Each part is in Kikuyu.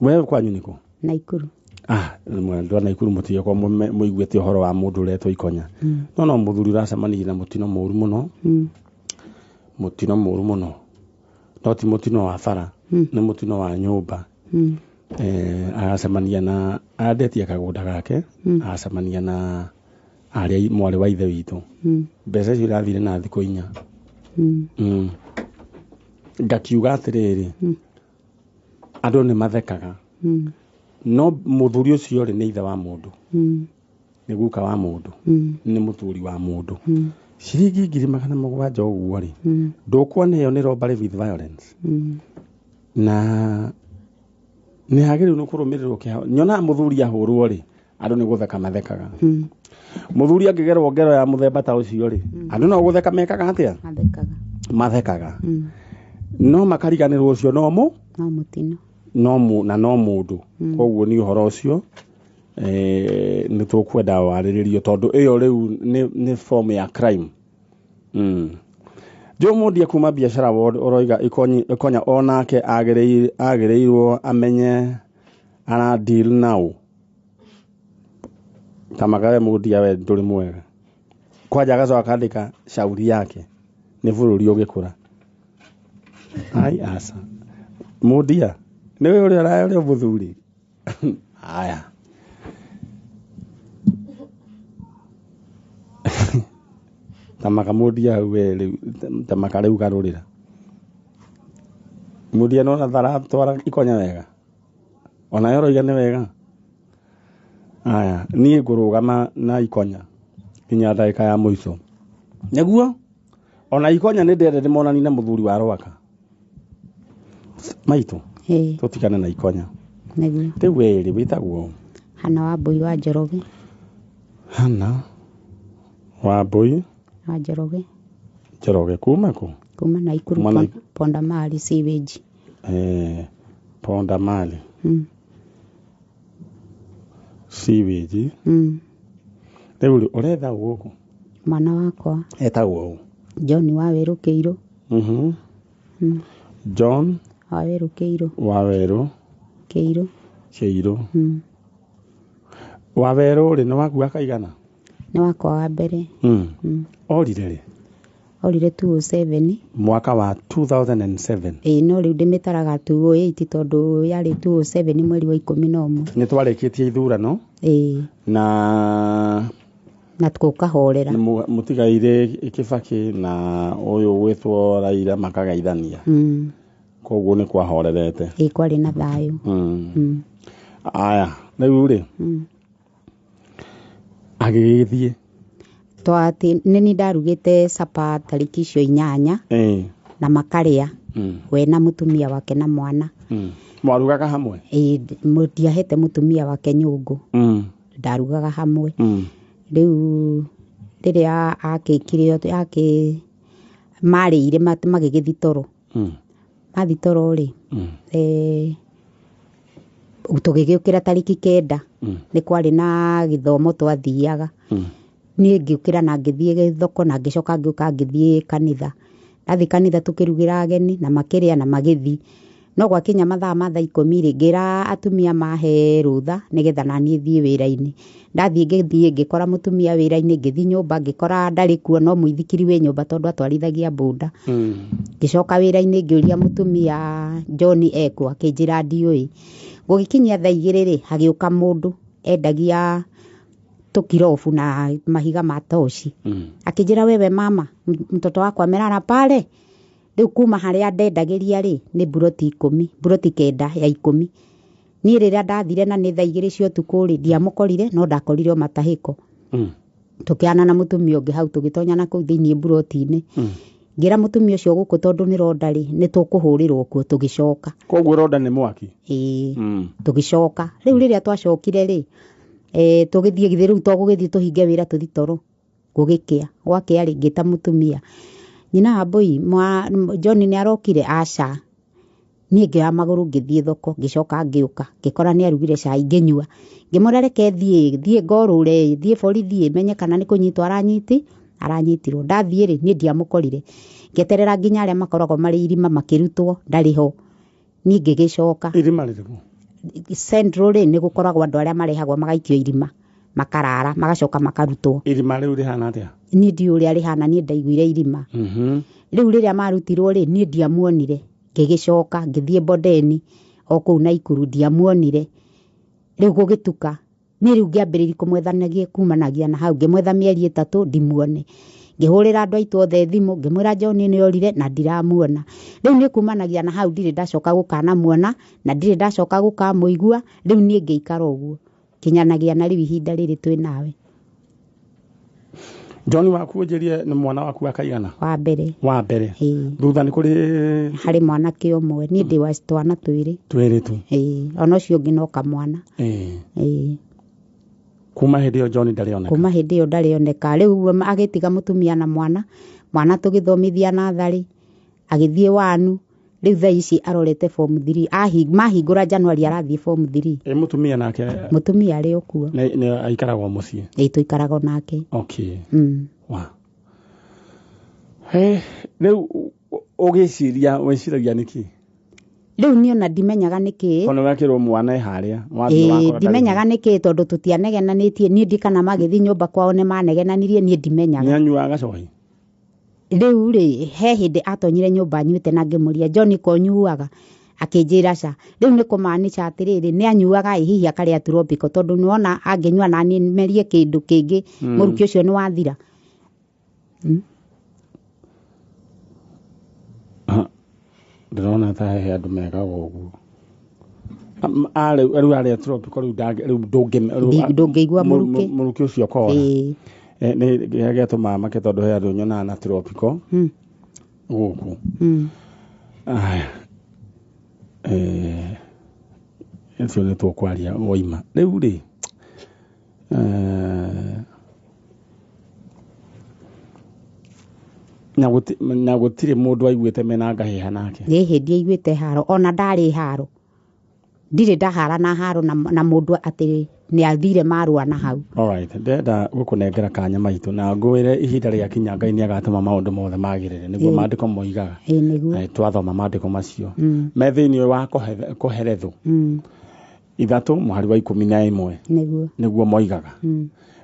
We kwanyu nĩkũ? Naikuru. Ah, andũ a Naikuru mũtigĩkorwo mũiguĩte ũhoro wa mũndũ ũretwo Ikonya. No no mũthuri ũracemanirie na mũtino mũru mũno. Mũtino mũru mũno. No ti mũtino wa bara, nĩ mũtino wa nyũmba. Agacemania na andetie kagũnda gake, agacemania na arĩa mwarĩ wa ithe witũ. Mbeca icio irathire na thikũ 4. Ngakiuga atĩrĩrĩ, andũ nĩ mathekaga. No mũthuri ũcio rĩ nĩ ithe wa mũndũ. Nĩ guka wa mũndũ. Nĩ mũthuri wa mũndũ. Ciringi 700,000 ũguo rĩ, ndũkuona ĩyo nĩ robbery with violence. Na nĩ hagĩrĩirwo nĩ kũrũmĩrĩrwo kĩheo. Nyonaga mũthuri ahũrwo rĩ, andũ nĩ gũtheka mathekaga. Mũthuri angĩgerwo ngero ya mũthemba ta ũcio rĩ, andũ no gũtheka mekaga atĩa? Mathekaga. Mathekaga. No makariganĩrwo ũcio no mũ? No mũtino. No mũ, na no mũndũ. Koguo nĩ ũhoro ũcio, nĩ tũkwenda warĩrĩrio tondũ ĩyo rĩu nĩ form ya crime. Joe Mundia kuma biacara ward ũroiga Ikonya onake agĩrĩirwo amenye ara deal now. Kamagawe Mundia we ndũrĩ mwega. Kwanja agacoka akandĩka shauri yake nĩ bũrũri ũgĩkũra. Ai aca. Mundia nĩwe ũrĩa ũrĩa mũthuri. Aya. Tamaka Mundia hau we rĩu, tamaka rĩu garũrĩra. Mundia nona taratwara Ikonya wega. Ona yo ũroiga nĩ wega. Aya, niĩ ngũrũgama na Ikonya nginya ndagĩka ya mũico. Nĩguo ona Ikonya nĩ ndĩrenda ndĩmonanie na mũthuri wa Rwaka. Maitũ, tũtigane na Ikonya. Nĩguo. Rĩu we rĩ wĩtagwo? Hana Wambui wa Njoroge. Hana Wambui wa Njoroge. Njoroge kuma kũ? Kuma Naikuru, Kuma Naikuru. Ponda Mali sewage. Ponda Mali. Sewage. Rĩu rĩ, ũretha ũ gũkũ? Mwana wakwa. Etagwo ũ? John Wawerũ Kĩirũ. John Wawerũ Kĩirũ. Wawerũ Kĩirũ. Kĩirũ. Wawerũ rĩ, nĩ waku wa kaigana? Nĩ wakwa wa mbere. Orire rĩ? Orire 207. Mwaka wa 2007. Ĩĩ, no rĩu ndĩmĩtaraga 208 tondũ yarĩ 207 mweri wa 11. Nĩ twarĩkĩtie ithurano. Ĩĩ. Na Na tũkahorera. Nĩ mũtigaire Kibaki na ũyũ ũgwĩtwo Raila makagaithania. Koguo nĩ kwahorerete. Ĩĩ, kwarĩ na thayũ. Aya, rĩu rĩ, agĩgĩthiĩ. Twatĩ, nĩ niĩ ndarugĩte capa tarĩki icio 8. Na makarĩa. We na mũtumia wake na mwana. Mwarugaga hamwe? Ĩĩ, ndiahete mũtumia wake nyũngũ. Ndarugaga hamwe. Rĩu rĩrĩa akĩkire, akĩ marĩire magĩgĩthiĩ toro. Mathiĩ toro rĩ, tũgĩgĩũkĩra tarĩki 9. Nĩ kwarĩ na gĩthomo twathiaga. Niĩ ngĩũkĩra na ngĩthiĩ thoko na ngĩcoka ngĩũka ngĩthiĩ kanitha. Ndathiĩ kanitha tũkĩrugĩra ageni na makĩrĩa na magĩthiĩ. No gwakinya mathaa ma thaa 10 rĩ, ngĩra atumia mahe rũtha nĩgetha naniĩ thiĩ wĩra-inĩ. Ndathiĩ ngĩthiĩ ngĩkora mũtumia wĩra-inĩ, ngĩthiĩ nyũmba ngĩkora ndarĩ kuo, no mũithikiri wĩ nyũmba tondũ atwarithagia boda. Ngĩcoka wĩra-inĩ ngĩũria mũtumia John ekũ, akĩnjĩra ndiũĩ. Gũgĩkinyia thaa 2 rĩ, hagĩũka mũndũ endagia tũkirobu na mahiga ma toci. Akĩnjĩra wewe mama, mtoto wakwa amerara pale. Rĩu kuma harĩa ndendagĩria rĩ, nĩ mburoti ikũmi, mburoti kenda ya 10. Niĩ rĩrĩa ndathire na nĩ thaa 2 cia ũtukũ rĩ, ndiamũkorire, no ndakorire o matahĩko. Tũkĩana na mũtumia ũngĩ hau, tũgĩtonya na kũu thĩiniĩ mburoti-inĩ. Ngĩra mũtumia ũcio gũkũ tondũ nĩ ronda rĩ, nĩ tũkũhũrĩrwo kuo, tũgĩcoka. Koguo ronda nĩ mwaki? Ĩĩ. Tũgĩcoka. Rĩu rĩrĩa twacokire rĩ, tũgĩthiĩ githĩ rĩu to gũgĩthiĩ tũhinge wĩra tũthiĩ toro. Gũgĩkĩa. Gwakĩa rĩ, ngĩta mũtumia. Nyina wa Mbui, John nĩ arokire? Aca. Niĩ ngĩoya magũrũ ngĩthiĩ thoko, ngĩcoka ngĩũka, ngĩkora nĩ arugire cai ngĩnyua. Ngĩmwĩra reke thiĩ, thiĩ ngorũre, thiĩ borithi, menye kana nĩ kũnyitwo aranyitirwo. Ndathiĩ rĩ, niĩ ndiamũkorire. Ngĩeterera nginya arĩa makoragwo marĩ irima makĩrutwo, ndarĩ ho. Niĩ ngĩgĩcoka. Irima rĩrĩkũ? Central rĩ nĩ gũkoragwo andũ arĩa marehagwo magaikio irima makarara magacoka makarutwo. Irima rĩu rĩhana atĩa? Niĩ ndiũĩ ũrĩa rĩhana, niĩ ndaiguire irima. Rĩu rĩrĩa marutirwo rĩ, niĩ ndiamuonire, ngĩgĩcoka ngĩthiĩ Bondeni o kũu Naikuru, ndiamuonire. Rĩu gũgĩtuka, niĩ rĩu ngĩambĩrĩria kũmwethanagia kumanagia na hau, ngĩmwetha mĩeri 3 ndimuone. Ngĩhũrĩra andũ aitũ othe thimũ, ngĩmwĩra John nĩ orire na ndiramuona. Rĩu niĩ kumanagia na hau ndirĩ ndacoka gũkanamuona na ndirĩ ndacoka gũkamũigua. Rĩu niĩ ngĩikara ũguo kinyanagia na rĩu ihinda rĩrĩ twĩ nawe. John waku ũnjĩrie nĩ mwana waku akaigana? Wa mbere. Wa mbere. Thutha nĩ kũrĩ harĩ mwanake ũmwe, niĩ ndĩ wa twana twĩrĩ. Twĩrĩ tu. Ona ũcio ũngĩ no kamwana. Kuma hĩndĩ ĩyo John ndarĩ oneka. Kuma hĩndĩ ĩyo ndarĩ oneka. Rĩu agĩtiga mũtumia na mwana, mwana tũgĩthomithia natharĩ, agĩthiĩ wanu. Rĩu thaa ici arorete form 3. Mahingũra January arathiĩ form 3. Mũtumia nake? Mũtumia arĩ o kuo. Nĩ aikaragwo mũciĩ? Ĩ, tũikaragwo nake. Okay. Wa. Rĩu ũgĩciria, wĩciragia nĩkĩ? Rĩu niĩ ona ndimenyaga nĩkĩ. Tondũ wekĩrwo mwana e harĩa, wathiĩ wakora ndarĩ. Ndimenyaga nĩkĩ tondũ tũtianegenanĩtie. Niĩ ndi kana magĩthiĩ nyũmba kwao nĩ manegenanirie, niĩ ndimenyaga. Nĩ anyuaga gacohi? Rĩu rĩ, he hĩndĩ atonyire nyũmba anyuĩte na ngĩmũria, John ko ũnyuaga? Akĩnjĩra ca. Rĩu nĩ kũmaanisha atĩrĩrĩ, nĩ anyuaga ĩ, hihi akarĩa tropical, tondũ nĩwona angĩnyua na niĩ merie kĩndũ kĩngĩ, mũrukĩ ũcio nĩ wathira. Ndĩrona ta he andũ mekaga ũguo. Rĩu arĩa tropical, rĩu rĩu Ndũngĩigua mũrukĩ. Mũrukĩ ũcio ũkora. Nĩ kĩrĩa gĩatũmaga make tondũ he andũ nyonaga na tropical gũkũ. Aya. Ũcio nĩ tũkwaria woima. Rĩu rĩ, na gũtirĩ mũndũ aiguĩte mena ngahĩha nake. Nĩ hĩndĩ aiguĩte haro, ona ndarĩ haro. Ndirĩ ndahara na haro na mũndũ atĩ nĩ athire marũa na hau. Alright, ndĩrenda gũkũnengera kanya maitũ na ngwĩre ihinda rĩa kinya Ngai nĩ agatũma maũndũ mothe magĩrĩre, nĩguo maandĩko moigaga. Nĩguo. Twathoma maandĩko macio. Me thĩinĩ wa Kohelethu. 3 mũhari wa 11. Nĩguo. Nĩguo moigaga.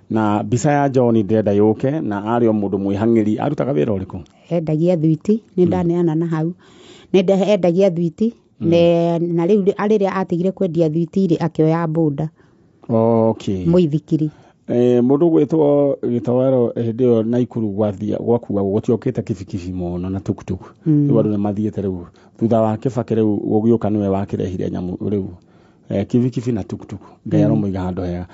Na mbica ya John ndĩrenda yũke, na arĩ o mũndũ mwĩhang'ĩri, arutaga wĩra ũrĩkũ? Endagia thwiti, nĩ ndaneana na hau. Nĩ endagia thwiti, na rĩu rĩrĩa atigire kwendia thwiti rĩ, akĩoya boda. Okay. Mũithikiri. Mũndũ gwĩtwo Gĩtoero hĩndĩ ĩyo Naikuru gwakuagwo gũtiokĩte kibikibi mũno na tukutuku. Rĩu andũ nĩ mathiĩte rĩu. Thutha wa Kĩbakĩ rĩu gũgĩũka nĩwe wakĩrehire nyamũ rĩu. Kibikibi na tukutuku. Ngai aromũiga handũ hega.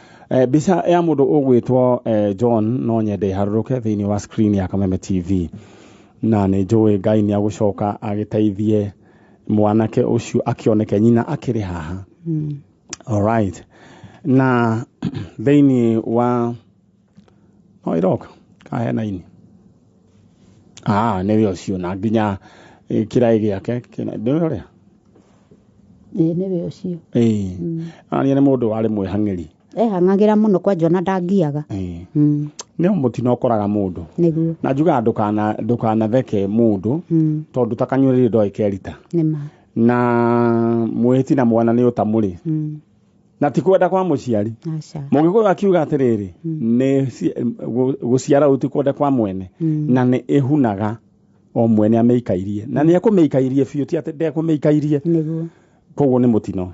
Mbica ya mũndũ ũgwĩtwo John no nyende ĩharũrũke thĩinĩ wa screen ya Kameme TV. Na nĩ njũĩ Ngai nĩ agũcoka agĩteithie mwanake ũcio akĩoneke nyina akĩrĩ haha. Alright. Na thĩinĩ wa no ĩroka kahe na ini. Nĩwe ũcio na nginya kĩraĩ gĩake nĩwe ũrĩa? Nĩwe ũcio. Nĩ mũndũ warĩ mwĩhang'ĩri. Ehang'agĩra mũno kwanja ona ndangiaga. Nĩ mũtino ũkoraga mũndũ. Nĩguo. Na njugaga ndũkanatheke mũndũ, tondũ ta kanyua rĩrĩ ndoĩ kerita. Nĩma. Na mwĩhĩti na mwana nĩ ũtamũrĩ. Na ti kwenda kwa mũciari. Aca. Mũgĩkũyũ akiuga atĩrĩrĩ, nĩ gũciara ũũ ti kwenda kwa mwene. Na nĩ ĩhunaga o mwene amĩikairie. Na nĩ ekũmĩikairie biũ, ti atĩ ndekũmĩikairie. Nĩguo. Koguo nĩ mũtino.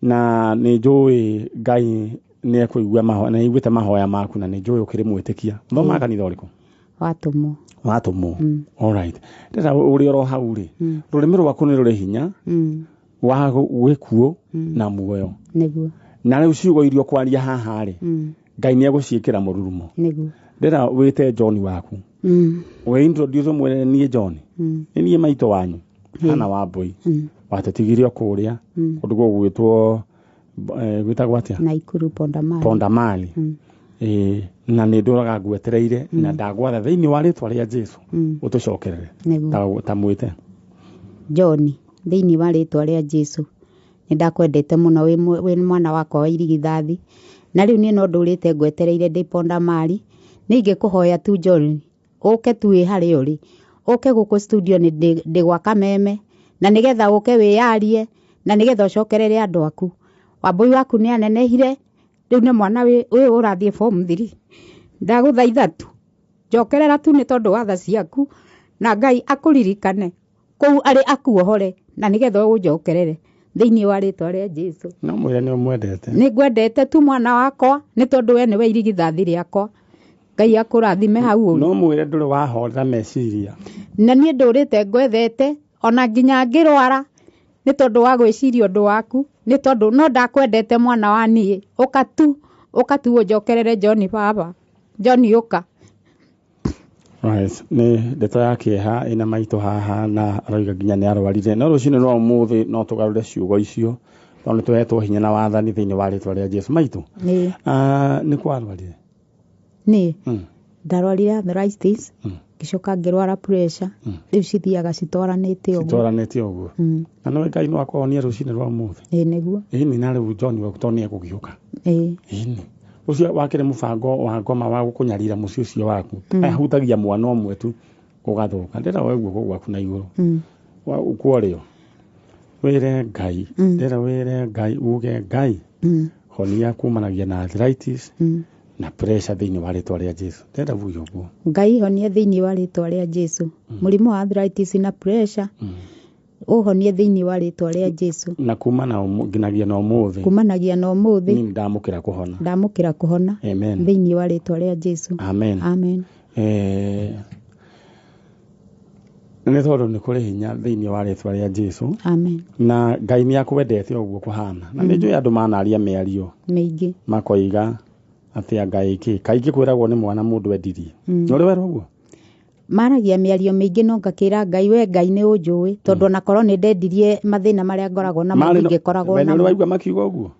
Na nĩ njũĩ Ngai nĩ ekũigua mahoya, nĩ aiguĩte mahoya maku, na nĩ njũĩ ũkĩrĩ mwĩtĩkia. Thomaga kanitha ũrĩkũ? Watũmwo. Watũmwo. Alright. Ndĩrenda ũrĩ oro hau rĩ, rũrĩmĩ rwaku nĩ rũrĩ hinya wa gĩkuũ na muoyo. Nĩguo. Na rĩu ciugo iria ũkwaria haha rĩ, Ngai nĩ egũciĩkĩra mũrurumo. Nĩguo. Ndĩrenda wĩte John waku. Wĩ introduce mwene niĩ John. Nĩ niĩ maitũ wanyu. Hana wa Mbui. Watũtigire o kũrĩa, kũndũ gũgwĩtwo, gwĩtagwo atĩa? Naikuru Pondamali. Pondamali. Na nĩ ndũraga ngwetereire, na ndagwatha thĩinĩ wa rĩtwa rĩa Jesũ, ũtũcokerere. Nĩguo. Ta mwĩte. John, thĩinĩ wa rĩtwa rĩa Jesũ, nĩ ndakwendete mũno, wĩ mwana wakwa wa irigithathi. Na rĩu niĩ no ndũrĩte ngwetereire ndĩ Pondamali. Nĩ ingĩkũhoya tu John, ũke tu wĩ harĩa ũrĩ. Ũke gũkũ studio nĩ ndĩ gwa Kameme, na nĩgetha ũke wĩyarie, na nĩgetha ũcokerere andũ aku. Wambũi waku nĩ anenehire, rĩu nĩ mwana ũyũ ũrathiĩ form 3. Ndagũthaitha tu njokerera tu nĩ tondũ wa tha ciaku, na Ngai akũririkane kũu arĩ akuohore, na nĩgetha ũnjokerere thĩinĩ wa rĩtwa rĩa Jesu. No mwĩre nĩ ũmwendete. Nĩ ngwendete tu mwana wakwa, nĩ tondũ we nĩwe irigithathi rĩakwa. Ngai akũrathime hau ũrĩ. No mwĩre ndũrĩ wahorera meciria. Na niĩ ndũrĩte ngwethete ona nginya ngĩrwara nĩ tondũ wa gwĩciria ũndũ waku, nĩ tondũ no ndakwendete mwana wa niĩ. Ũka tu, ũka tu ũnjokerere John baba. John ũka. Right. Nĩ ndeto ya kĩeha ĩna maitũ haha na aroiga nginya nĩ arwarire. No rũcinĩ rwa ũmũthĩ no tũgarũre ciugo icio tondũ nĩ tũhetwo hinya na wathani thĩinĩ wa rĩtwa rĩa Jesu. Maitũ, Nĩ. Nĩ kwarwarire? Nĩ. Ndarwarire arthritis, ngĩcoka ngĩrwara pressure. Rĩu cithiaga citwaranĩte ũguo. Citwaranĩte ũguo. Na no Ngai no akũhonie rũcinĩ rwa ũmũthĩ. Ĩĩ nĩguo. Ĩni na rĩu John waku tondũ nĩ egũgĩũka. Ĩĩ. Ĩni. Ũcio wakĩrĩ mũbango wa ngoma wa gũkũnyarira mũciĩ ũcio waku. Ahutagia mwana ũmwe tu ũgathũka. Ndĩra woe guoko gwaku na igũrũ. Ũkworĩo. Wĩre Ngai. Ndĩra wĩre Ngai uge Ngai. Honia kumanagia na arthritis. Na pressure thĩinĩ wa rĩtwa rĩa Jesu. Ndĩrenda uge ũguo. Ngai honia thĩinĩ wa rĩtwa rĩa Jesu. Mũrimũ wa arthritis na pressure. Ũhonie thĩinĩ wa rĩtwa rĩa Jesu. Na kuma na nginyagia na ũmũthĩ. Kumanagia na ũmũthĩ. Niĩ ndamũkĩra kũhona. Ndamũkĩra kũhona. Amen. Thĩinĩ wa rĩtwa rĩa Jesu. Amen. Amen. Nĩ tondũ nĩ kũrĩ hinya thĩinĩ wa rĩtwa rĩa Jesu. Amen. Na Ngai nĩ akwendete ũguo kũhana. Na nĩ njũĩ andũ manaria mĩario mĩingĩ. Makoiga atĩ Ngai kĩ. Kaingĩ kwĩragwo nĩ mwana mũndũ endirie. Nĩ ũrĩ werwo ũguo? Maragia mĩario mĩingĩ no ngakĩra Ngai we Ngai nĩ ũnjũĩ, tondũ ona korwo nĩ ndendirie mathĩna marĩa ngoragwo namo, ndingĩkoragwo We nĩ ũrĩ namo. waigua makiuga ũguo?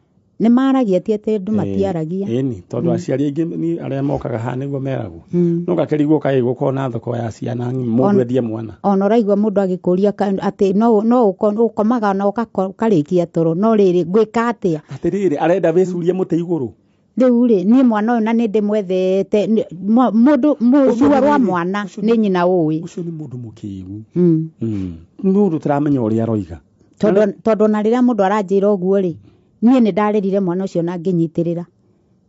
Nĩ maragia ti atĩ andũ matiaragia. Ĩni, tondũ aciari aingĩ nĩ arĩa mokaga haha nĩguo meragwo. No gakĩrigwo kaĩ gũkorwo na thoko ya ciana mũndũ endie mwana. Ona ũraigua mũndũ agĩkũria atĩ no ũkomaga na ũkarĩkia toro, no rĩrĩ ngwĩka atĩa? Atĩrĩrĩ, arenda wĩcurie mũtĩ igũrũ. Rĩu rĩ, niĩ mwana ũyũ na nĩ ndĩmwethete, mũndũ, ruo rwa mwana nĩ nyina ũĩ. Ũcio nĩ mũndũ mũkĩgu. Nĩ mũndũ ũtaramenya ũrĩa aroiga. Tondũ na rĩrĩa mũndũ aranjĩra ũguo rĩ, niĩ nĩ ndarĩrire mwana ũcio na ngĩnyitĩrĩra.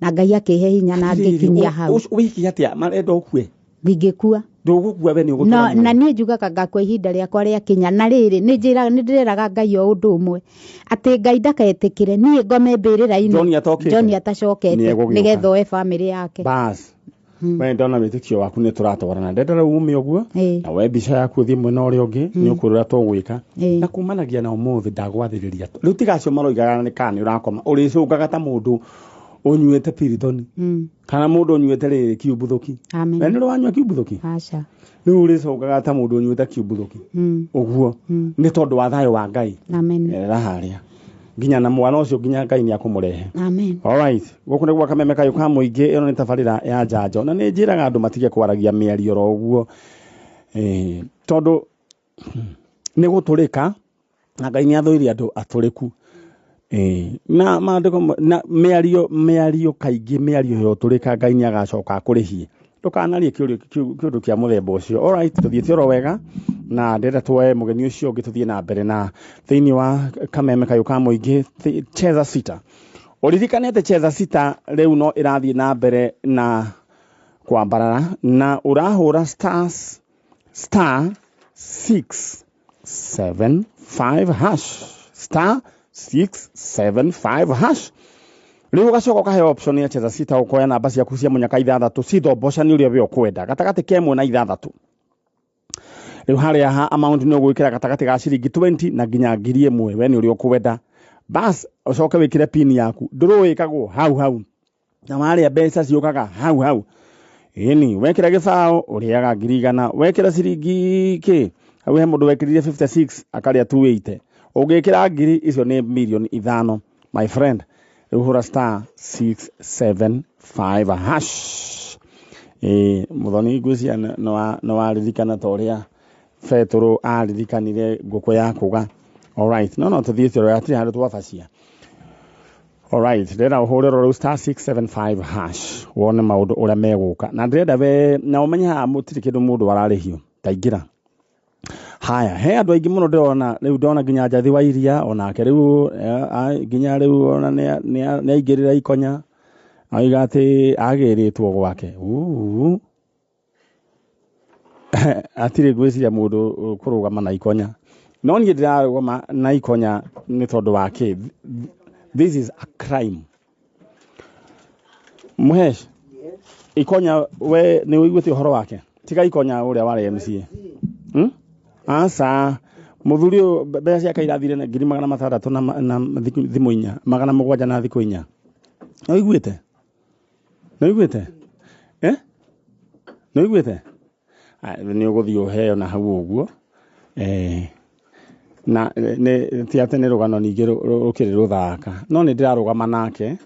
Na Ngai akĩhe hinya na Atĩrĩrĩ, ngĩkinyia hau. Wĩke atĩa? Marenda ũkue? Ndingĩkua. Ndũgũkua we nĩ ũgũtũra muoyo. Na niĩ njugaga ngakua ihinda rĩakwa rĩakinya. Na rĩrĩ, nĩ ndĩreraga Ngai o ũndũ ũmwe, atĩ Ngai ndaketĩkĩre niĩ ngome mbĩrĩra-inĩ. John atokĩte. John atacokete, Nĩ egũgĩũka. nĩgetha oe bamĩrĩ yake. Bas. We ndona wĩtĩkio waku nĩ tũratwarana. Ndenda rĩu ume ũguo, na we mbica yaku ũthiĩ mwena ũrĩa ũngĩ, nĩ ũkwĩrora tũgwĩka. Na kumanagia na ũmũthĩ ndagwathĩrĩria. Rĩu tiga acio maroigaga nĩ kana nĩ ũrakoma, ũrĩcũngaga ta mũndũ ũnyuĩte piritoni. Kana mũndũ ũnyuĩte rĩrĩ kiumbuthũki. Amen. Na nĩ ũrĩ wanyua kiumbuthũki? Aca. Rĩu ũrĩcũngaga ta mũndũ ũnyuĩte kiumbuthũki. Ũguo. Nĩ tondũ wa thayũ wa Ngai. Amen. Erera harĩa. Nginya na mwana ũcio nginya Ngai nĩ akũmũrehe. Amen. All right. Gũkũ nĩ gwa Kameme Kayũ ka Mũingĩ, ĩno nĩ tabarĩra ya njanjo. Na nĩ njĩraga andũ matige kwaragia mĩario oro ũguo. Tondũ nĩ gũtũrĩka, na Ngai nĩ athũire andũ atũrĩku. Na maandĩko na mĩario kaingĩ, mĩario ya ũtũrĩka Ngai nĩ agacoka akũrĩhie. Ndũkanarie kĩũndũ kĩa mũthemba ũcio. All right, tũthiĩte oro wega. Na ndĩrenda tuoe mũgeni ũcio ũngĩ tũthiĩ na mbere na thĩinĩ wa Kameme Kayũ ka Mũingĩ, Cheza Sita. Ũririkane atĩ Cheza Sita rĩu no ĩrathiĩ na mbere na kwambarara, na ũrahũra stars, star six seven five hash, star six seven five hash. Rĩu ũgacoka ũkaheo option ya Cheza Sita, ũkoya namba ciaku cia mũnyaka ithathatũ, cithomboca nĩ ũrĩa we ũkwenda, gatagatĩ ka ĩmwe na ithathatũ. Rĩu harĩa ha amount nĩ ũgwĩkĩra gatagatĩ ga ciringi 20 na nginya ngiri ĩmwe, we nĩ ũrĩa ũkwenda. Bas, ũcoke wĩkĩre pin yaku. Ndũrũ ĩkagwo hau hau. Na warĩa mbeca ciũkaga hau hau. Ĩni, wekĩra gĩbaũ, ũrĩaga ngiri igana. Wekĩra ciringi kĩ? Hau he mũndũ wekĩrire 56, akarĩa 280. Ũngĩkĩra ngiri, icio nĩ mirioni ithano. My friend, rĩu hũra star six seven five hash. Mũthoni ngwĩciria nĩ waririkana ta ũrĩa Betũrũ aririkanire ngũkũ ya kũga. All right, no, no, tũthiĩ tũrore, hatirĩ handũ twabacia. All right, ndĩrenda ũhũre rũrũ star six seven five hash, wone maũndũ ũrĩa megũka. Na ndĩrenda we, na ũmenye haha mũtirĩ kĩndũ mũndũ ararĩhio. Ta ingĩra. Haya, he andũ aingĩ mũno ndĩrona rĩu, ndona nginya Njathi wa Iria onake rĩu nginya rĩu ona nĩ aingĩrĩra ikonya, oiga atĩ agĩrĩtwo gwake. Uu. Hatirĩ ngwĩciria mũndũ ũkũrũgama na ikonya, no niĩ ndĩrarũgama na ikonya nĩ tondũ wa kĩ? This is a crime. Mũhesh Ikonya, we nĩ ũiguĩte ũhoro wake? Tiga Ikonya ũrĩa warĩ MCA, Aca, mũthuri ũyũ mbeca ciake irathire na 600,000 na thimũ inya, 700 na thikũ 4. Nĩ ũiguĩte? Nĩ ũiguĩte? Eh? Nĩ ũiguĩte? Nĩ ũgũthiĩ ũheo na hau ũguo. Na nĩ ti atĩ nĩ rũgano ningĩ rũkĩrĩ rũthaka, no nĩ ndĩrarũgama nake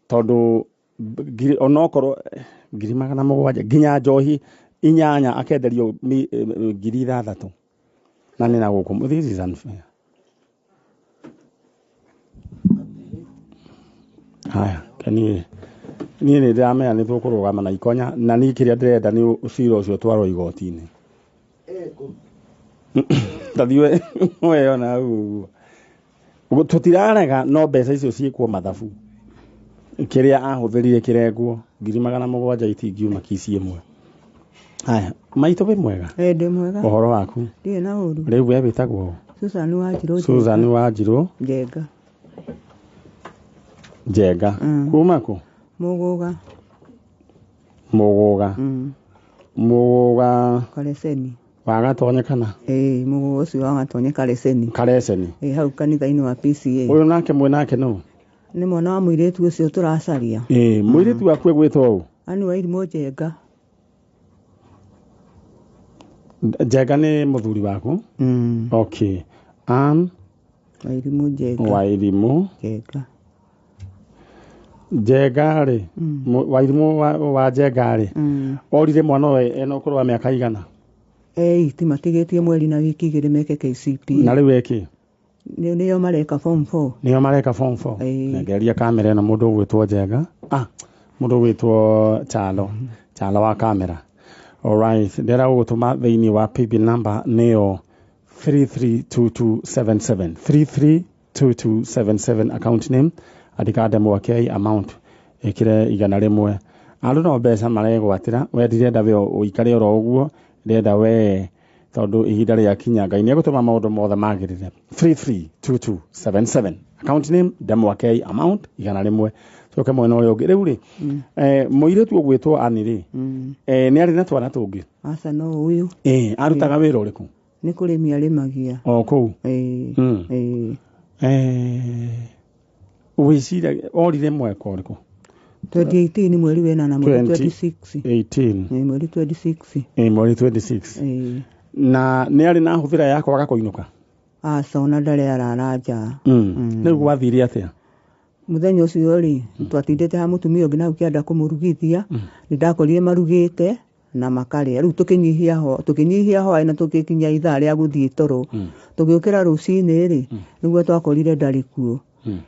tondũ ngiri, onokorwo 700,000, nginya njohi 8 akenderio 6,000, na nĩ na gũkũ. This is unfair. Haya, niĩ nĩ ndĩramenya nĩ tũkũrũgama na ikonya, na niĩ kĩrĩa ndĩrenda nĩ ũcira ũcio twarwo igoti-inĩ. Tathiĩ weyona hau ũguo. Tũtirarega, no mbeca icio ciĩkwo mathabu, kĩrĩa ahũthĩrire kĩrengwo. 700,000 itingiuma kici ĩmwe. Haya, maitũ, wĩ mwega? Ĩ, ndĩ mwega. Ũhoro waku? Ndirĩ na ũru. Rĩu we wĩtagwo ũ? Susan Wanjirũ. Susan Wanjirũ. Njenga. Njenga. Kuma kũ? Mũgũga. Mũgũga. Mũgũga. Kareceni. Wa Gatonye kana? Ĩĩ, mũgũga ũcio wa Gatonye Kareceni. Kareceni. Ĩ, hau kanitha-inĩ wa PCA. Ũyũ nake mwĩ nake nũ? Nĩ mwana wa mũirĩtu ũcio tũracaria. Ĩĩ, mũirĩtu waku egwĩtwo ũ? Ani wa Irimũ Njenga. Njenga nĩ mũthuri waku? Okay. Ann Wa Irimũ Njenga. Wa Irimũ Njenga. Njenga rĩ, wa Irimũ wa Njenga rĩ, orire mwana ũyũ ena ũkũrũ wa mĩaka igana? Eight, matigĩtie mweri na wiki 2 meke KCPE. Na rĩu ĩkĩ? Nĩo mareka form 4. Nĩo mareka form 4. Ĩĩ. Nengeria kamera ĩno mũndũ ũgwĩtwo Njenga. Mũndũ ũgwĩtwo Chalo. Chalo wa kamera. Alright, ndĩrenda gũgũtũma thĩinĩ wa paybill number nĩyo 332277, 332277, account name andĩka Ndemwa K, amount ĩkĩre 100. Andũ no mbeca maregwatĩra, we ndirenda we ũikare oro ũguo, ndĩrenda we tondũ ihinda rĩakinya Ngai nĩ egũtũma maũndũ mothe magĩrĩre. 332277, account name Ndemwa K, amount 100. Coke mwena ũrĩa ũngĩ rĩu rĩ, mũirĩtu ũgwĩtwo Ann rĩ, nĩ arĩ na twana tũngĩ? Aca, no ũyũ. Arutaga wĩra ũrĩkũ? Nĩ kũrĩmia arĩmagia. O kũu? Ĩĩ. Ĩĩ. Wĩciragia orire mwaka ũrĩkũ? 2018, mweri wena, mweri 26. 18. Ĩĩ, mweri 26. Ĩĩ, mweri 26. Ĩĩ. Na nĩ arĩ na hũthĩra ya kwaga kũinũka? Aca, ona ndarĩ arara nja. Rĩu gwathire atĩa? Mũthenya ũcio rĩ, twatindĩte ha mũtumia ũngĩ na hau kĩanda kũmũrugithia, nĩ ndakorire marugĩte na makarĩa. Rĩu tũkĩnyihia hwaĩ na tũgĩkinya ithaa rĩa gũthiĩ toro. Tũgĩũkĩra rũcinĩ rĩ, nĩguo twakorire ndarĩ kuo.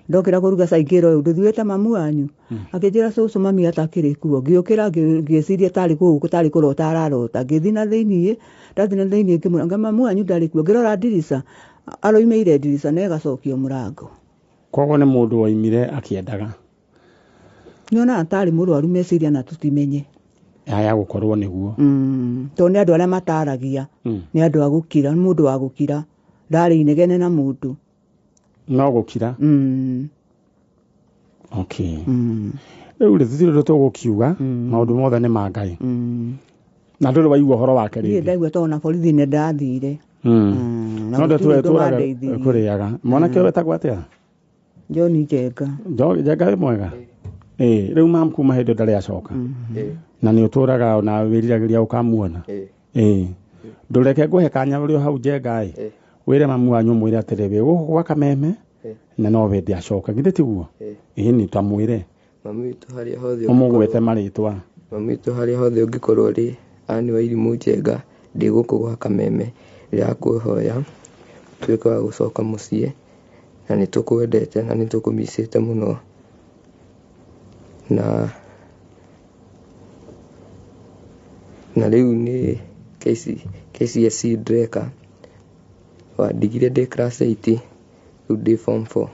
Ndokĩra kũruga cai, ngĩra ũyũ, ndũthiĩte mamu wanyu? Akĩnjĩra, cũcũ, mami atakĩrĩ kuo. Ngĩũkĩra, ngĩciria tarĩ kũu tarĩ kũrota ararota. Ngĩthiĩ na thĩiniĩ, ndathiĩ na thĩiniĩ ngĩmwĩra, nga mamu wanyu ndarĩ kuo. Ngĩrora ndirica, aroimĩire ndirica na ĩgacokio mũrango. Koguo nĩ mũndũ woimire akĩendaga. Nyonaga tarĩ mũrwaru meciria na tũtimenye. Haya, gũkorwo nĩguo. Tondũ nĩ andũ arĩa mataragia, nĩ andũ a gũkira, nĩ mũndũ wa gũkira, ndarĩ inegene na mũndũ. No gũkira. Okay. Rĩu rĩ, tũtirĩ ũndũ tũgũkiuga, maũndũ mothe nĩ ma Ngai. Na ndũrĩ waigua ũhoro wake Niĩ rĩngĩ? Ndaigua tondũ na borithi nĩ ndathire. Na No gũtirĩ ũndũ ndũtũraga mandeithirie. kũrĩaga. Mwanake ũyũ wetagwo atĩa? John Njenga. Njenga, wĩ mwega? Ĩĩ, rĩu mam kuma hĩndĩ ndarĩ acoka. Na nĩ ũtũraga ona wĩriragĩria ũkamuona. Ĩĩ. Ndũreke ngũhe kanya ũrĩ o hau, Njenga ĩ. Wĩre mamu wanyu, ũmwĩre atĩrĩ, wĩ gũkũ gwa Kameme na no wende acoka. Githĩ tiguo? Ĩĩ, nĩ tamwĩre. Mami witũ harĩa hothe Ũmũgwete marĩtwa. Mami witũ harĩa hothe ũngĩkorwo ũrĩ, Ann wa Irimũ Njenga, ndĩ gũkũ gwa Kameme, ndĩrakũhoya ũtuĩke wa gũcoka mũciĩ, na nĩ tũkwendete na nĩ tũkũmicĩte mũno, na rĩu nĩ KCSE ndĩreka. Wandigire ndĩ class 8 rĩu ndĩ form 4.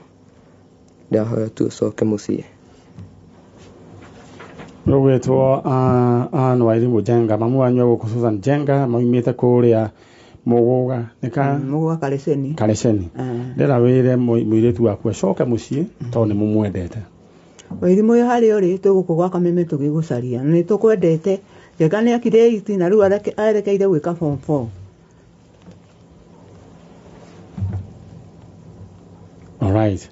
Ndĩrahoya tu ũcoke mũciĩ. Rũgwĩtwo Ann Wairimu Njenga, mamu wanyu egũkũ Susan Njenga, maumĩte kũrĩa Mũgũga nĩ Mũgũga Kareceni. Kareceni. Ndĩra wĩre mũirĩtu waku acoke mũciĩ tondũ nĩ mũmwendete. Wairimu ũyũ harĩa ũrĩ tũgũkũ gwa Kameme tũgĩgũcaria na nĩ tũkwendete. Njenga nĩ akire 8 na rĩu arekeire gwĩka form 4. Alright.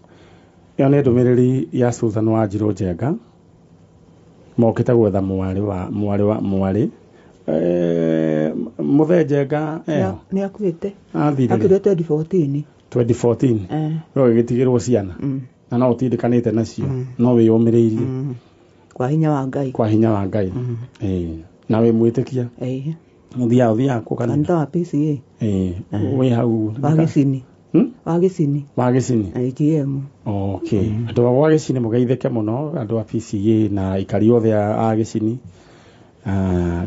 Ĩyo nĩ ndũmĩrĩri ya Susan Wanjirũ Njenga mokĩte gwetha mwarĩ wa mwarĩ Mũthee Njenga eho Nĩ akuĩte. Athire Akuire 2014. 2014. No gĩgĩtigĩrwo ciana na no ũtindĩkanĩte nacio no wĩyũmĩrĩirie Kwa hinya wa Ngai. Kwa hinya wa Ngai. Na wĩ mwĩtĩkia. Ũthiaga kũ kanitha? Kanitha wa PCA. Wĩ hau Wa Gĩcini. Wa Gĩcini. Wa Gĩcini. AGM. Okay. Andũ a gwa Gĩcini mũgeithĩke mũno, andũ a PCA na aikari othe a Gĩcini.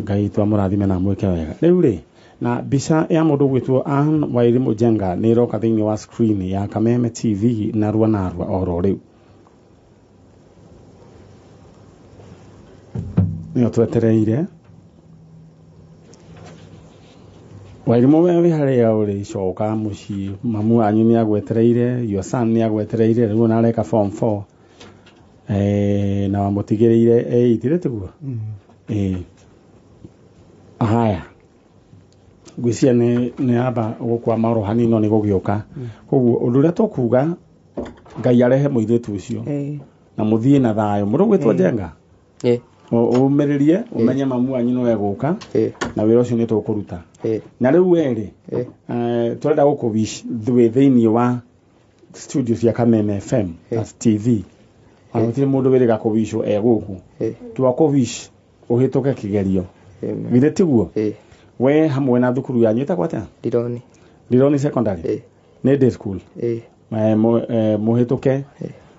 Ngai twamũrathime na mwĩke wega. Rĩu rĩ, na mbica ya mũndũ ũgwĩtwo Ann Wairimu Njenga nĩ ĩroka thĩinĩ wa screen ya Kameme TV narua narua oro rĩu. Nĩyo twetereire. Wairimu we wĩ harĩa ũrĩ coka mũciĩ, mamu wanyu nĩ agwetereire, your son nĩ agwetereire, rĩu ona areka form 4. Na wamũtigĩrĩire 8 rĩ tiguo? Haya. Ngwĩciria nĩ amba gũkwama oro hanini no nĩ gũgĩũka. Koguo ũndũ ũrĩa tũkuga Ngai arehe mũirĩtu ũcio na mũthiĩ na thayũ. Mũndũ ũgwĩtwo Njenga? Ũmĩrĩrie ũmenye mamu wanyu no egũka na wĩra ũcio nĩ tũkũruta. Na rĩu werĩ tũrenda gũkũ wish wĩ thĩinĩ wa studio cia Kameme FM as TV. Ona gũtirĩ mũndũ wĩrĩga kũwicwo e gũkũ. Twakũwish ũhĩtũke kĩgerio. Githĩ tiguo? We hamwe na thukuru yanyu ĩtagwo atĩa? Rironi. Rironi Secondary? Nĩ day school? Mũhĩtũke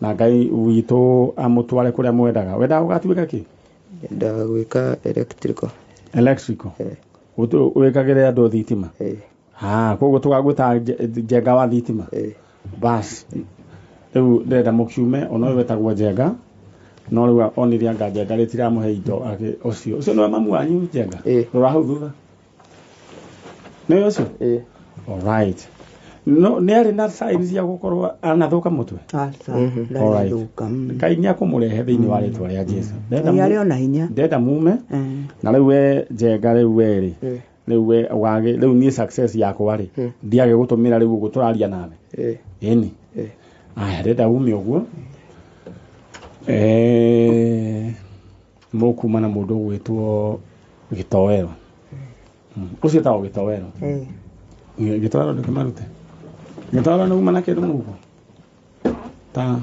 na Ngai witũ amũtware kũrĩa mwendaga. Wendaga gũgatuĩka kĩ? Nyendaga gwĩka electrical. Electrical? Wĩkagĩre andũ thitima? Koguo tũgagwĩta Njenga wa thitima? Bas. Rĩu ndĩrenda mũkiume ona ũyũ wetagwo Njenga no rĩu onire anga Njenga rĩtiramũhe indo ũcio. Ũcio nĩwe mamu wanyu Njenga? Rora hau thutha. Nĩwe ũcio? Alright. No nĩ arĩ na signs cia gũkorwo anathũka mũtwe? Aca. Alright. Ngai nĩ akũmũrehe thĩinĩ wa rĩtwa rĩa Jesu. Ngai arĩ ona hinya. Ndenda mume na rĩu we Njenga rĩu we rĩ rĩu we wage rĩu niĩ success yakwa rĩ ndiage gũtũmĩra rĩu ũguo tũraria nawe. Ĩni. Aya ndenda ume ũguo. Mũkuma na mũndũ ũgwĩtwo Gĩtoero. Ũcio etagwo Gĩtoero. Gĩtoero ndũkĩmarute. Gĩtoero nĩ uma na kĩndũ mũhuko? Ta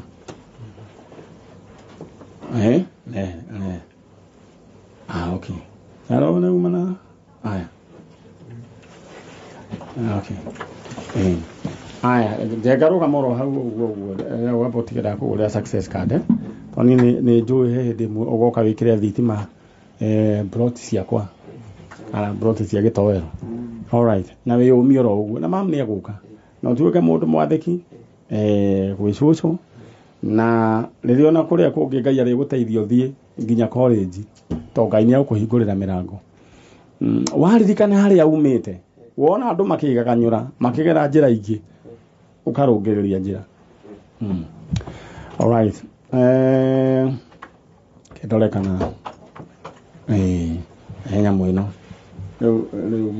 okay. Gĩtoero nĩ uma na aya. Okay. Aya, Njenga rũgama oro hau ũguo ũguo wamba ũtige ndakũgũrĩra success card. Tondũ niĩ nĩ njũĩ he hĩndĩ ĩmwe ũgoka wĩkĩre thitima plot ciakwa. Kana plot cia Gĩtoero. Alright. Na wĩyũmie oro ũguo na mamu nĩ egũka. Na ũtuĩke mũndũ mwathĩki gwĩ cũcũ na rĩrĩa ona kũrĩa kũngĩ Ngai arĩgũteithia ũthiĩ nginya college to Ngai nĩ egũkũhingũrĩra mĩrango. Waririkana harĩa umĩte wona andũ makĩgaganyũra makĩgera njĩra ingĩ ũkarũngĩrĩria njĩra. Alright. Kĩndore kana nyamũ ĩno rĩu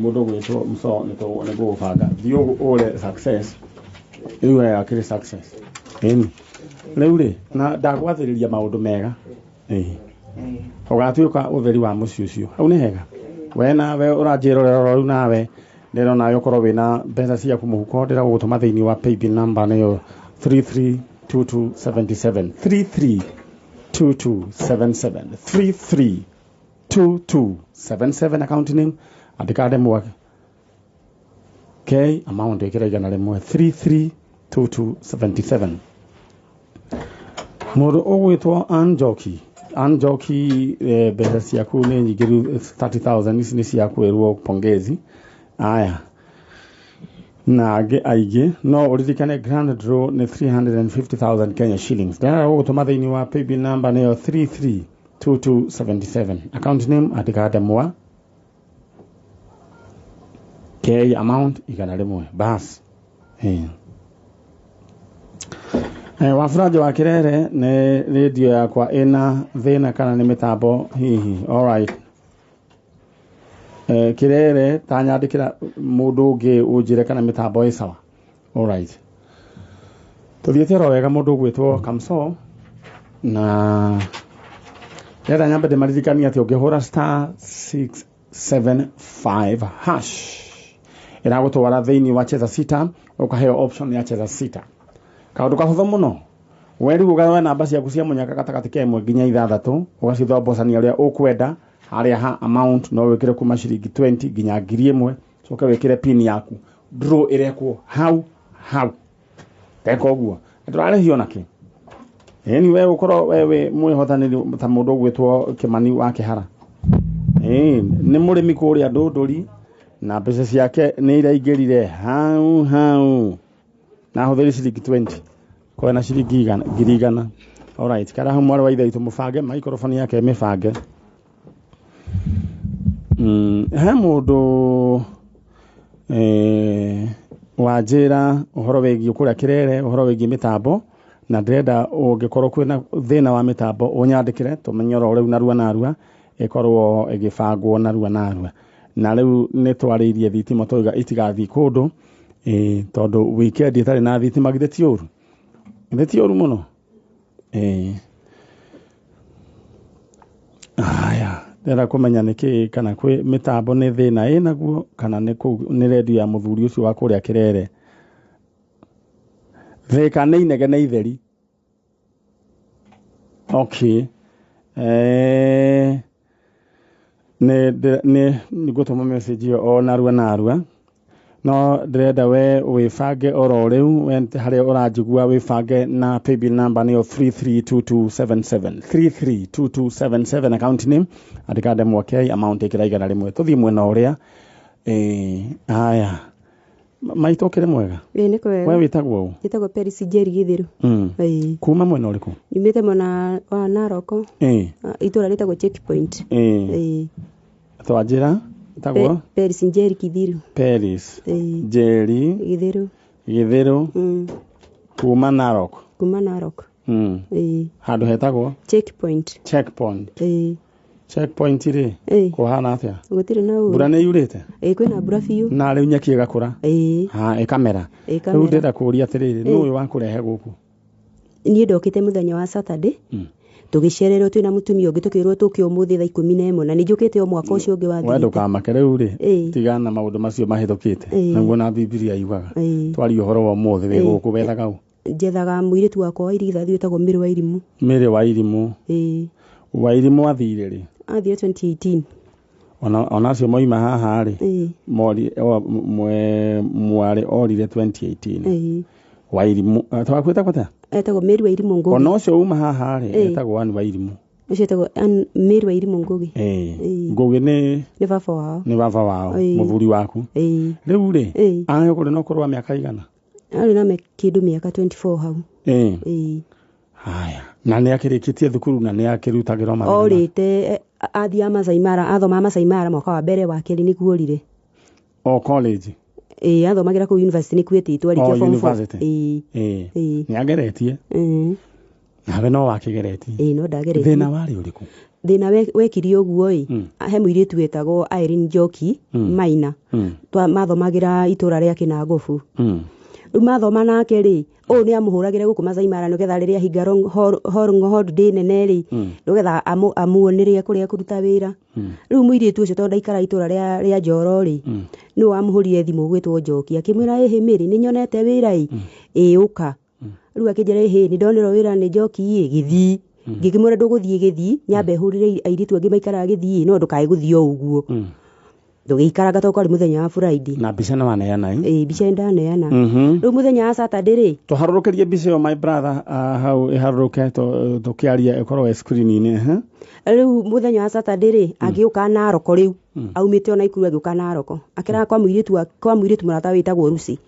mũndũ ũgwĩtwo Mso nĩ gũgũbanga thiĩ ũgũre success rĩu we akĩrĩ success. Ĩni. Rĩu rĩ na ndagwathĩrĩria maũndũ mega. Ũgatuĩka ũtheri wa mũciĩ ũcio. Hau nĩ hega. We nawe ũranjĩrorera rĩu nawe ndĩrona nawe ũkorwo wĩna mbeca ciaku mũhuko ndĩrenda gũgũtũma thĩinĩ wa paybill number nĩyo 332277 332277 332277 account name andĩka ndemwa K amount ĩkĩra 100 332277. Mũndũ ũgwĩtwo Anjoki Anjoki mbeca ciaku nĩ nyingĩ rĩu 30,000 ici nĩ cia kwĩrwo pongezi. Aya. Na angĩ aingĩ. No ũririkane grand draw nĩ 350,000 Kenya shillings. Ndĩrenda gũgũtũma thĩinĩ wa paybill number nĩyo 332277. Account name andĩka Ndemwa K, amount 100 bas. Waburaji wa Kirere, nĩ radio yakwa ĩna thĩna kana nĩ mĩtambo hihi? Alright. Kirere, ta nyandĩkĩra mũndũ ũngĩ ũnjĩre kana mĩtambo ĩ sawa. Alright, tũthiĩte oro wega. Mũndũ ũgwĩtwo Kamso, na ndĩrenda nyambe ndĩmaririkanie atĩ ũngĩhũra *675# ĩragũtwara thĩinĩ wa cheza sita, ũkaheo option ya cheza sita. Kaũndũ kahũthũ mũno, we rĩu ũgawe namba ciaku cia mũnyaka gatagatĩ ka 1 nginya 6, ũgacithombocania ũrĩa ũkwenda. Harĩa ha amount no wĩkĩre kuma ciringi 20 nginya 1000, coke wĩkĩre pin yaku, draw ĩrekwo hau hau. Teka ũguo, ndũrarĩhio nakĩ. Ĩni we ũkorwo we wĩ mwĩhotanĩri ta mũndũ ũgwĩtwo Kĩmani wa Kĩhara. Ĩĩ, nĩ mũrĩmi kũrĩa Ndũndũri, na mbeca ciake nĩ iraingĩrire hau hau na ahũthĩri ciringi 20 kwena ciringi 100,000. Alright, karahu mwarĩ wa ithe witũ, mũbange maikoroboni yake mĩbange. He mũndũ wanjĩra ũhoro wĩgiĩ kũrĩa Kĩrere, ũhoro wĩgiĩ mĩtambo, na ndĩrenda ũngĩkorwo kwĩna thĩna wa mĩtambo ũnyandĩkĩre, tũmenye oro rĩu narua narua, ĩkorwo ĩgĩbangwo narua narua. Na rĩu nĩ twarĩirie thitima, twauga itigathiĩ kũndũ, tondũ weekend ĩtarĩ na thitima githĩ ti ũru? Githĩ ti ũru mũno? Haya, ndĩrenda kũmenya nĩkĩ, kana kwĩ mĩtambo nĩ thĩna ĩnaguo, kana nĩ kũu nĩ redio ya mũthuri ũcio wa kũrĩa Kĩrere. Thĩka nĩ inegene itheri. Okay. Nĩ ngũtũma message ĩyo o narua narua, no ndĩrenda we wĩbange oro rĩu. We harĩa ũranjigua, wĩbange na paybill number nĩyo 332277, 332277. Account name andĩka Ndemwa K, amount ĩkĩra 100. Tũthiĩ mwena ũrĩa. Haya, maitũ, ũkĩrĩ mwega? Ĩĩ, nĩ kwega. We wĩtagwo ũ? Njĩtagwo Peris Njeri Gĩthĩru. Ĩĩ. Kuma mwena ũrĩkũ? Nyumĩte mwena wa Narok, itũũra rĩtagwo Checkpoint. Ĩĩ. Twanjĩra ĩtagwo Peris Njeri Kithiru. Peris Ĩĩ. Njeri Gĩthĩru. Gĩthĩru. Kuma Narok? Kuma Narok. Ĩĩ. Handũ hetagwo Checkpoint. Checkpoint. Ĩĩ. Checkpoint rĩ, Ĩĩ. kũhana atĩa? Gũtirĩ na ũru. Mbura nĩ yurĩte? Ĩĩ, kwĩna mbura biũ. Na rĩu nyeki ĩgakũra? Ĩĩ. Ha, ĩkamera. Ĩkamera. Rĩu ndĩrenda kũũria atĩrĩrĩ, nũ ũyũ wakũrehe gũkũ? Niĩ ndokĩte mũthenya wa Saturday, tũgĩcererwo twĩna mũtumia ũngĩ, tũkĩrwo tũke ũmũthĩ thaa 11, na nĩ njũkĩte o mwaka ũcio ũngĩ We wathirĩte. ndũkamake rĩu rĩ, Ĩĩ. tigana na maũndũ macio mahĩtũkĩte. Ĩĩ. Naguo na Bibilia yugaga. Ĩĩ. Twaria ũhoro wa ũmũthĩ, wĩ Ĩĩ. gũkũ wethaga ũ? Njethaga mũirĩtu wakwa wa irigithathi wĩtagwo Mĩrĩ wa Irimũ. Mĩrĩ wa Irimũ. Ĩĩ. Wa Irimũ athire rĩ? Athire 2018. Ona acio moima haha rĩ, Ĩĩ. mori mwarĩ orire 2018. Ĩĩ. Wa Irimũ twakwĩta kwata? Etagwo Mary wa Irimũ Ngũgĩ. Ona ũcio uma haha rĩ, Ĩĩ. etagwo Ann wa Irimũ. Ũcio etagwo Mary wa Irimũ Ngũgĩ. Ĩĩ. Ĩĩ. Ngũgĩ nĩ Nĩ baba wao. Nĩ baba wao? Ĩĩ. Mũthuri waku. Ĩĩ. Rĩu rĩ, Ĩĩ. arĩ kũrĩ na ũkũrũ wa mĩaka igana? Arĩ na kĩndũ mĩaka 24 hau. Ĩĩ. Ĩĩ. Haya, na nĩ akĩrĩkĩtie thukuru na nĩ akĩrutagĩrwo mawĩra make? Orĩte, athiaga Masai Mara, athoma Masai Mara mwaka wa mbere, wa kerĩ nĩkuo orire. O college? Ĩĩ, athomagĩra kũu university, nĩkuo etĩtwo arĩkia O form 4. university? Ĩĩ. Ĩĩ. Ĩĩ. Nĩ ageretie? Ĩĩ. Nawe no wakĩgeretie? Ĩĩ, no ndageretie. Thĩna warĩ ũrĩkũ? Thĩna wekire ũguo ĩ, he mũirĩtu wetagwo Irene Njoki Maina. Mathomagĩra itũra rĩa Kĩnangobu. Rĩu mathoma nake rĩ, ũyũ nĩ amũhũragĩre gũkũ Masai Mara nĩgetha rĩrĩa ahinga holiday nene rĩ, nĩgetha amuonere kũrĩa kũruta wĩra. Rĩu mũirĩtu ũcio, tondũ ndaikara itũra rĩa Njoro rĩ, nĩwe wamũhũrire thimũ gwĩtwo Njoki, akĩmwĩra, "Ĩhĩ Mĩrĩ, nĩ nyonete wĩra ĩ, ĩ ũka." Rĩu akĩnjĩra, "Ĩhĩ, nĩ ndonerwo wĩra nĩ Njoki ĩ Gĩthii." Ngĩkĩmwĩra, "Ndũgũthiĩ Gĩthii, nyambe hũrĩre airĩtu angĩ maikaraga Gĩthii, no ndũkae gũthiĩ o ũguo." Tũgĩikaranga tondũ kwarĩ mũthenya wa Friday. Na mbica nĩ waneana ĩ? Ĩ, mbica nĩ ndaneana. Rĩu mũthenya wa Saturday rĩ, Tũharũrũkĩrie mbica ĩyo, my brother, hau ĩharũrũke tũkĩaria, ĩkorwo ĩ screen-inĩ. Rĩu mũthenya wa Saturday rĩ, agĩũka Naroko rĩu. Aumĩte ona Ikuru agĩũka Naroko, akĩraga kwa mũirĩtu kwa mũirĩtu mũrata wĩtagwo Lucy.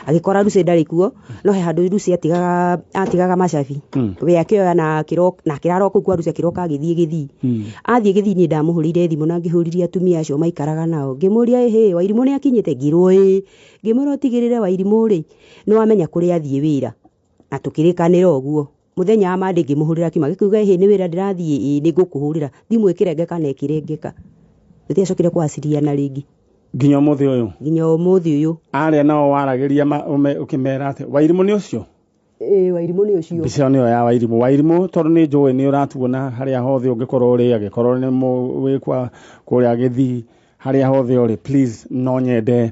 Agĩkora Lucy ndarĩ kuo, no he handũ Lucy atigaga macabi. We akĩoya na akĩroka na akĩrara o kũu kwa Lucy, akĩroka agĩthiĩ Gĩthii. Athiĩ Gĩthii, niĩ ndamũhũrĩire thimũ na ngĩhũririe atumia acio maikaraga nao, ngĩmũria, "Ĩhĩ, Wairimũ nĩ akinyĩte?" Ngĩrwo ĩĩ. Ngĩmwĩra, "Ũtigĩrĩre Wairimũ rĩ, nĩ wamenya kũrĩa athiĩ wĩra." Na tũkĩrĩkanĩra ũguo. Mũthenya wa Monday ngĩmũhũrĩra kiuma, gĩkiuga, "Ĩhĩ, nĩ wĩra ndĩrathiĩ, ĩĩ nĩ ngũkũhũrĩra." Thimũ ĩkĩrengeka na ĩkĩrengeka, tũtiacokire kwaciriana rĩngĩ. Nginya ũmũthĩ ũyũ? Nginya ũmũthĩ ũyũ. Arĩa nao waragĩria ũkĩmera atĩ Wairimũ nĩ ũcio? Ĩĩ, Wairimũ nĩ ũcio. Mbica ĩyo nĩyo ya Wairimũ. Wairimũ, tondũ nĩ njũĩ nĩ ũratuona harĩa hothe ũngĩkorwo ũrĩ, angĩkorwo nĩ wĩ kwa kũrĩa Gĩthii, harĩa hothe ũrĩ, please no nyende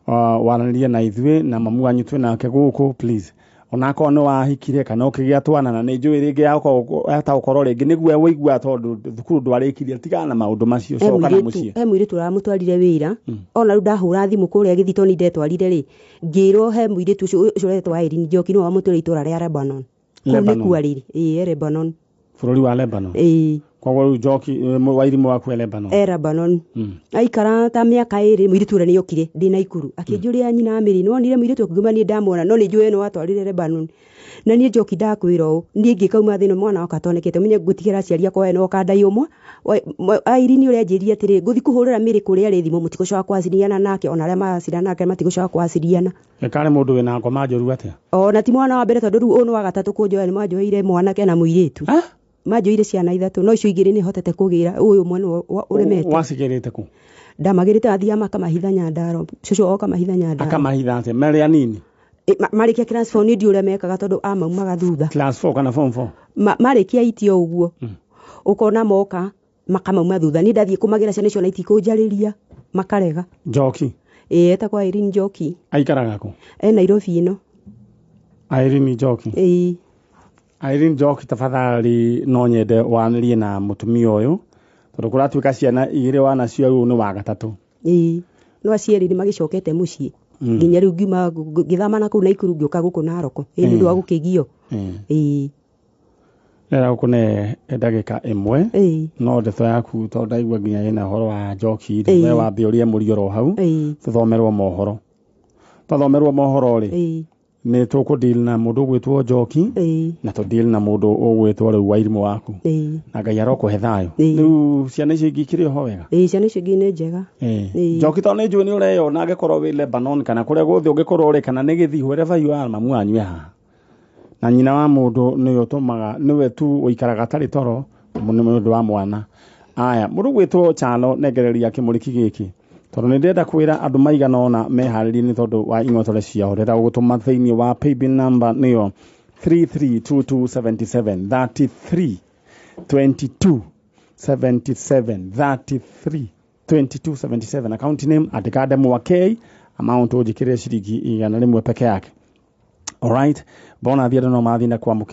waranĩrie na ithuĩ na mamu wanyu twĩ nake gũkũ, please. Onakorwo nĩ wahikire kana ũkĩgĩa twana, na nĩ njũĩ rĩngĩ yahota gũkorwo rĩngĩ nĩguo wĩigua tondũ thukuru ndwarĩkirie, tigana na maũndũ macio, He coka na mũirĩtu mũciĩ. He mũirĩtu ũramũtwarire wĩra. Ona rĩu ndahũra thimũ kũrĩa Gĩthii, tondũ nĩ ndetwarire rĩ, ngĩrwo he mũirĩtu ũcio ũretwo Irene Njoki, nĩwe wamũtwara itũra rĩa Lebanon. Kũu Lebanon. nĩkuo arĩ, ĩĩ, e Lebanon. Bũrũri wa Lebanon? Ĩĩ. Koguo rĩu Njoki, Wairimũ waku e Lebanon? E Lebanon. Aikara ta mĩaka 2, mũirĩtu ũrĩa nĩokire ndĩ Naikuru, akĩnjũria, "Nyina Mĩrĩ, nĩwonire mũirĩtu?" Akiuma, "Niĩ ndamwona, no nĩ njũĩ nĩ watwarire Lebanon." Na niĩ Njoki ndakwĩra ũũ, niĩ ingĩkauma thĩ ĩno mwana wakwa atonekete, ũmenye ngũtigĩra aciari akwa we noka ndai ũmwe. Irene ũrĩa anjĩrire atĩrĩ, "Ngũthi kũhũrĩra Mĩrĩ kũrĩa arĩ thimũ, mũtigũcoka kwaciriana nake, ona arĩa maracirana nake matigũcoka kwaciriana." Ĩkarĩ mũndũ wĩna ngoma njũru atĩa? Ona ti mwana wa mbere, tondũ rĩu ũyũ nĩ wa gatatũ kũnjoya. Nĩ manjoeire mwanake na mũirĩtu. Ah? Manjoire ciana ithatũ, no icio igĩrĩ nĩ hotete kũgĩra, ũyũ ũmwe nĩwe ũremete. Wacigĩrĩte kũ? Ndamagĩrĩte, athiaga makamahitha Nyandaro, cũcũ wao akamahitha Nyandaro. Akamahitha atĩa marĩ anini? Marĩkia class 4, niĩ ndiũ ũrĩa mekaga tondũ amaumaga thutha. Class 4 kana form 4? Marĩkia itio ũguo, ũkona moka makamauma thutha. Niĩ ndathiĩ kũmagĩra ciana icio na itikũnjarĩria, makarega. Njoki? Ĩĩ, etagwo Irene Njoki. Aikaraga kũ? E Nairobi ĩno. Irene Njoki? Ĩĩ. Irene Njoki, tafadhali no nyende wanĩrie na mũtumia ũyũ, tondũ kũratuĩka ciana igĩrĩ wanacio, rĩu nĩ wa gatatũ. Ĩĩ, no acio erĩ nĩ magĩcokete mũciĩ. Nginya rĩu ngiuma ngĩthama na kũu Naikuru, ngĩũka gũkũ Naroko, ĩĩ, nĩ ũndũ wa gũkĩgio. Ĩĩ. Rĩera gũkũne ndagĩka 1. Ĩĩ. No ndeto yaku, tondũ ndaigua nginya ĩna ũhoro wa Njoki rĩ, Ĩĩ. we wambe ũrie mũri oro hau. Tũthomerwo mohoro, twathomerwo mohoro rĩ, nĩ tũkũ deal na mũndũ ũgwĩtwo Njoki na tũ deal na mũndũ ũgwĩtwo rĩu Wairimũ waku. Na Ngai arokũhe thayũ. Rĩu ciana icio ingĩ ikĩrĩ oho wega? Ĩĩ, ciana icio ingĩ nĩ njega. Ĩĩ. Njoki, tondũ nĩ njũĩ nĩ ũreyona, angĩkorwo wĩ Lebanon kana kũrĩa guothe ũngĩkorwo ũrĩ, kana nĩ Gĩthii, wherever you are, mamu wanyu e haha na nyina wa mũndũ nĩwe ũtũmaga, nĩwe tu ũikaraga atarĩ toro nĩ ũndũ wa mwana. Aya, mũndũ gwĩtwo Chano, nengereria kĩmũrĩki gĩkĩ, tondũ nĩ ndĩrenda kwĩra andũ maigana ũna meharĩrie nĩ tondũ wa ing'otore ciao. Ndĩrenda gũgũtũma thĩinĩ wa paybill number, nĩyo 332277, 33 22 77, 33 22 77. Account name andĩka Ndemwa K, amount ũnjĩkĩrĩre ciringi 100 peke yake. Alright, bona thiĩ, andũ no mathiĩ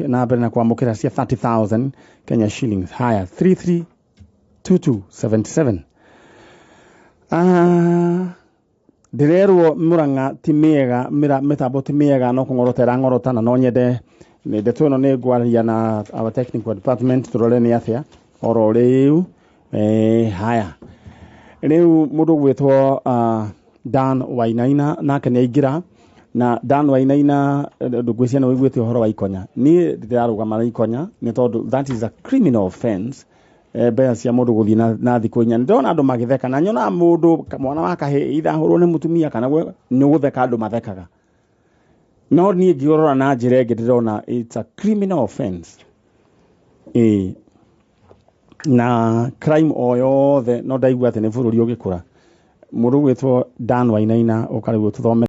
na mbere na kwamũkĩra cia 30,000 Kenya shillings. Haya, 332277. Ah, ndĩrerwo Mũrang'a ti mĩega, mĩtambo ti mĩega, no kũng'orota ĩrang'orota, na no nyende nĩ ndeto ĩno nĩ ngwaria na our technical department tũrore nĩ atĩa oro rĩu. Haya, rĩu mũndũ ũgwĩtwo Dan Wainaina nake nĩ aingĩra. Na Dan Wainaina, ngwĩciria nĩ wĩiguĩte ũhoro wa ikonya. Niĩ ndĩrarũgama na ikonya nĩ tondũ that is a criminal offense. Mbeca cia mũndũ gũthiĩ na thikũ 4, ndĩrona andũ magĩtheka na nyonaga mũndũ mwana wa kahĩĩ either ahũrwo nĩ mũtumia kana nĩ gũtheka andũ mathekaga, no niĩ ngĩrora na njĩra ĩngĩ ndĩrona it's a criminal offense. Ĩĩ, na crime o yothe no ndaigua atĩ nĩ bũrũri ũgĩkũra. Mũndũ ũgwĩtwo Dan Wainaina, ũka rĩu ũtũthomere.